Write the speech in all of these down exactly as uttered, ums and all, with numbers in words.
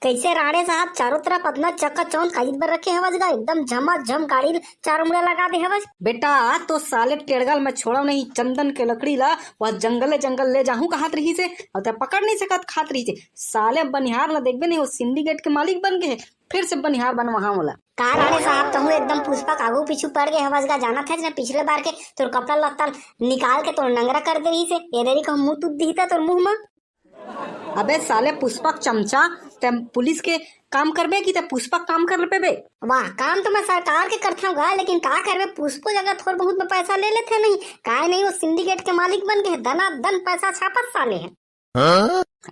कैसे राणे साहब, चारों तरफ अतना चकाचौंध काजित बर रखे हवस गा, एकदम झमाझम गाड़ी ल चारों मुड़ा लगा दे हवस। बेटा, तो साले टेड़गल में छोड़ा नहीं, चंदन के लकड़ी ला वह जंगले जंगल ले जाहूं कहत रही से, और ते पकड़ नहीं सकत कहत रही से। साले बनिहार ला देखबे नहीं, वो सिंडिकेट के मालिक बन गए, फिर से बनिहार बनवाहा ओला। का राणे साहब, तहूँ एकदम पुष्पा के आगू पीछू पड़ गए हवस गा, जानत है ना, पिछले बार के तोर कपड़ा लत्ता निकाल के तोर नंगरा कर दे रही से, ये देरी कहूँ मुंह तुद दिही त तोर मुंह में। अबे साले पुष्पक चमचा, ते पुलिस के काम करबे कि ते पुष्पक काम कर लेबे बे? वाह, काम तो मैं सरकार के करथव गा, लेकिन का करबे, पुष्पो जगह थोर बहुत में पैसा ले लेथे नहीं, काय नहीं, वो सिंडिकेट के मालिक बन गए, दना दन पैसा छापत साले है।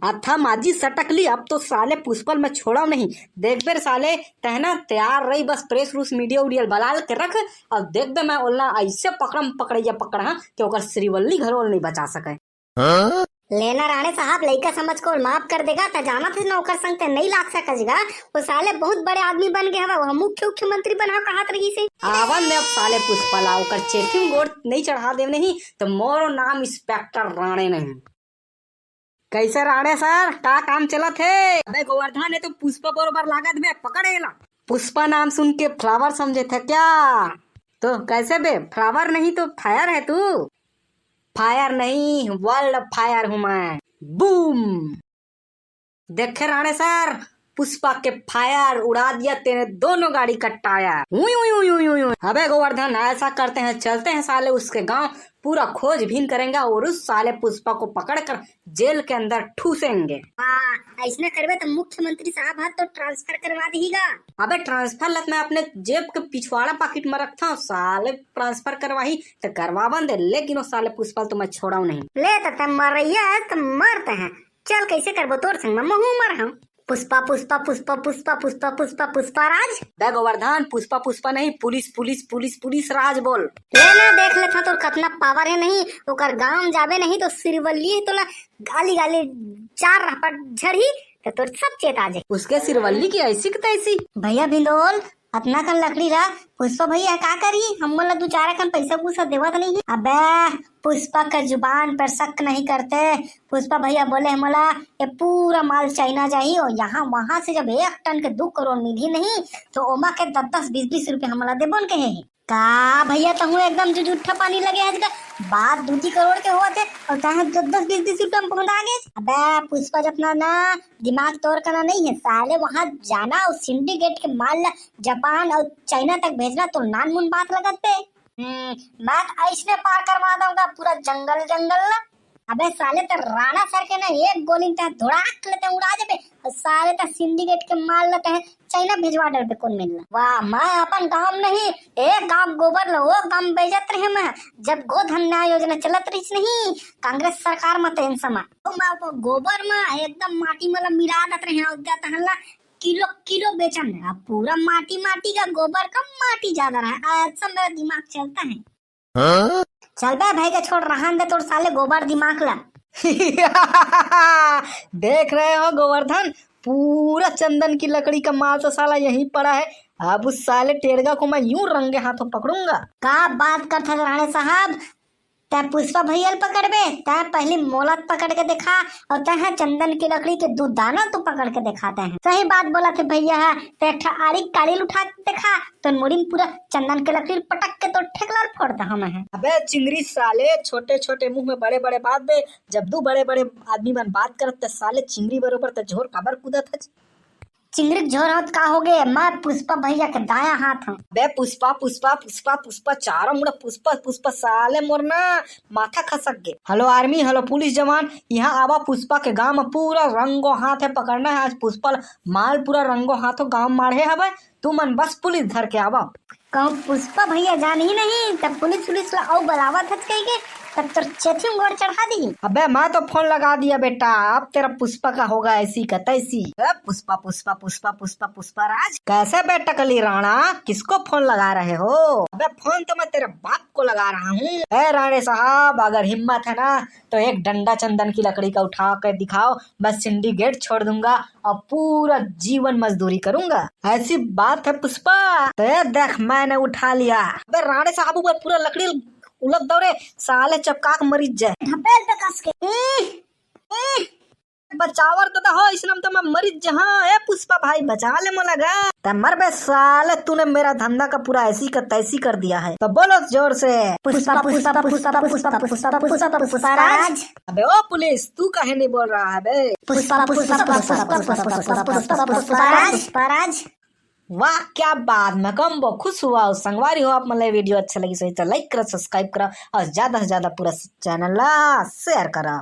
अथा माजी सटकली, अब तो साले पुष्पल में छोड़व नहीं। देख बेर साले, तहना तैयार रही, बस प्रेस रूस मीडिया उडिया बलाल के रख, और देख बे मैं ओला ऐसे पकड़म पकड़ैया पकड़ा कि ओकर श्रीवल्ली घरो नहीं बचा सके। लेना राणे साहब, लइका समझ को माफ कर देगा, त जानत है ना ओकर संग ते नहीं लाग सकस गा। वो साले बहुत बड़े आदमी बन गए हवा, वो मुख्य मुख्यमंत्री बना कहत रही से। आवन दे अब साले पुष्पा ला, ओकर चेथिम गोड़ नहीं चढ़ा देव नहीं, तो मोरो नाम इंस्पेक्टर राणे नहीं। कैसे राणे सर, का काम चलत है? अबे गोवर्धन, ये तो पुष्पा बरोबर लागत बे, पकड़ एला। पुष्पा नाम सुन के फ्लावर समझे थे क्या? तो कैसे बे, फ्लावर नहीं तो फायर है तू? फायर नहीं, वर्ल्ड फायर हूँ मैं। बूम। देखे राणे सर, पुष्पा के फायर उड़ा दिया तेरे दोनों गाड़ी का टायर। उई, उई, उई, उई, उई, उई। अबे गोवर्धन, ऐसा करते हैं, चलते हैं साले उसके गांव, पूरा खोजबीन करेंगे और उस साले पुष्पा को पकड़कर जेल के अंदर ठूसेंगे। हाँ, ऐसने करबे तो मुख्यमंत्री साहब हाथ तो ट्रांसफर करवा दीगा। अबे ट्रांसफर लत मैं अपने जेब के पिछवाड़ा पाकिट में रखता हूँ, साले ट्रांसफर करवाही तो करवावन दे, लेकिन वो साले पुष्पा तो मैं छोड़ाऊ नहीं। ले तो ते मरैया है तो मरते हैं, चल कैसे करबो तोर संग में महू मर हम। पुष्पा, पुष्पा, पुष्पा, पुष्पा, पुष्पा, पुष्पा, पुष्पा राज। बे गोवर्धन, पुष्पा, पुष्पा नहीं, पुलिस, पुलिस, पुलिस, पुलिस राज बोल। ले ना, देख लेथा तोर कतना पावर है नहीं, ओकर गांव जाबे नहीं तो सिरवल्ली है तोला गाली गाली चार रहपट झड़ही, तो तोर सब चेत आ जाए। उसके सिरवल्ली की ऐसी की तैसी। भैया भिंदोल, अतना कन लकड़ी ला पुष्पा भैया का करी? हम बोला दू चार कन पैसा पूसा देवत नहीं है। अबे पुष्पा के जुबान पर शक नहीं करते। पुष्पा भैया बोले हैं मोला, ये पूरा माल चाइना जाही और यहाँ वहां से जब एक टन के दू करोड़ मिलही नहीं, तो ओमा के दस दस बीस बीस रुपया हमला देबो न कहे हे। का भैया, तहूँ एकदम जुजुट्ठा पानी लगे आज का। बात दू ती करोड़ के होवत हे और तहूँ दस दस बीस बीस रुपया में पहुंचा गे। अबे पुष्पा, जतना ना दिमाग तोर कना नहीं है साले, वहां जाना और सिंडिकेट के माल ला जापान और चाइना तक भेजना तो नान मुन बात लगत पे। हम्म, मैं तो ऐसने पार करवा दूंगा पूरा जंगल जंगल ला। अबे साले, त राणा सर के ना एक गोली में त धोड़ाक लेते उड़ा देबे। और साले त सिंडिकेट के माल लेते हैं, चाइना भिजवा डरबे, कौन मिलना। वाह, मैं अपन गांव नहीं, एक गांव गोबर लो, वो गांव बेचत रहे मैं, जब गोधन न्याय योजना चलत रही नहीं, कांग्रेस सरकार में, तेन समय तो मैं वो गोबर में एकदम माटी में ला मिला देत रहे, और क्या तहन ला किलो किलो बेचन। अब पूरा माटी माटी का गोबर का माटी ज्यादा रहा, ऐसा मेरा दिमाग चलता है। चल बे भाई के छोड़, रहन दे तोर साले गोबर दिमाग ला। देख रहे हो गोवर्धन, पूरा चंदन की लकड़ी का माल तो साला यहीं पड़ा है। अब उस साले टेड़गा को मैं यूं रंगे हाथों पकड़ूंगा। का बात करत हस राणे साहब, तै पुष्पा भैया ल पकड़बे, तै पहली मोला त पकड़ के देखा, और तै है चंदन की लकड़ी के दू दाना तो पकड़ के देखा तै है। सही बात बोला थे भैया है, तै एक ठा आड़ी काड़ी ल उठा के देखा, तो मुड़ी में पूरा चंदन के लकड़ी पटक के तो ठेकला ल फोड़ दे हम है। अबे चिंगरी साले, छोटे छोटे मुंह में बड़े बड़े बात बे। जब दू बड़े बड़े आदमी मन बात करत त साले चिंगरी बरोबर त झोर काबर कूदत हच? चिंगरी के झोर होत का होगे, मैं पुष्पा भैया के दाया हाथ हूँ। बे पुष्पा, पुष्पा, पुष्पा, पुष्पा, चारों मुड़ा पुष्पा, पुष्पा, साले मोर ना माथा खसक गे। हेलो आर्मी, हेलो पुलिस जवान, यहाँ आवा, पुष्पा के गांव में पूरा रंगो हाथ है पकड़ना है। आज पुष्पा ल-, माल पूरा रंगो हाथों गांव माढ़े हवे, तुमन बस पुलिस धर के आवा। कहूँ पुष्पा भैया जान ही नहीं, तब पुलिस उलिस ला अउ बलावत हच कहिके, तब तोर चेथी में गोड़ चढ़ा दी। अबे मैं तो फोन लगा दिया बेटा, अब तेरा पुष्पा का होगा ऐसी का तैसी। ए, पुष्पा, पुष्पा, पुष्पा, पुष्पा, पुष्पा राज। कैसे बे टकली राणा, किसको फोन लगा रहे हो? अबे फोन तो मैं तेरे बाप को लगा रहा हूँ। ए राणे साहब, अगर हिम्मत है ना तो एक डंडा चंदन की लकड़ी का उठा के दिखाओ, मैं सिंडिकेट छोड़ दूंगा और पूरा जीवन मजदूरी करूंगा। ऐसी बात है पुष्पा, तो ये देख मैंने उठा लिया। अबे राणे साहब ऊपर पूरा लकड़ी उलट दो रे, साले चपका के मरी जाए। ढपेल पे कस के। ई, ई। बचावर दादा हो, इसनम तो मैं मरित जहाँ। ए पुष्पा भाई, बचा ले मोला गा। त मर बे साले, तूने मेरा धंधा का पूरा ऐसी का तैसी कर दिया है। तो बोलो जोर से, पुष्पा पुष्पा पुष्पा पुष्पा पुष्पा पुष्पा पुष्पा पुष्पा राज। अबे ओ पुलिस, तू काहे नहीं बोल रहा है बे? पुष्पा पुष्पा पुष्पा पुष्पा पुष्पा पुष्पा पुष्पा राज, पुष्पा राज। वाह, क्या बात, मैं कम बहुत खुश हुआ हूँ। संगवारी हो, आप मन ला वीडियो अच्छा लगी सही तो लाइक करो, सब्सक्राइब करो और ज्यादा से ज्यादा पूरा चैनल ला शेयर करो।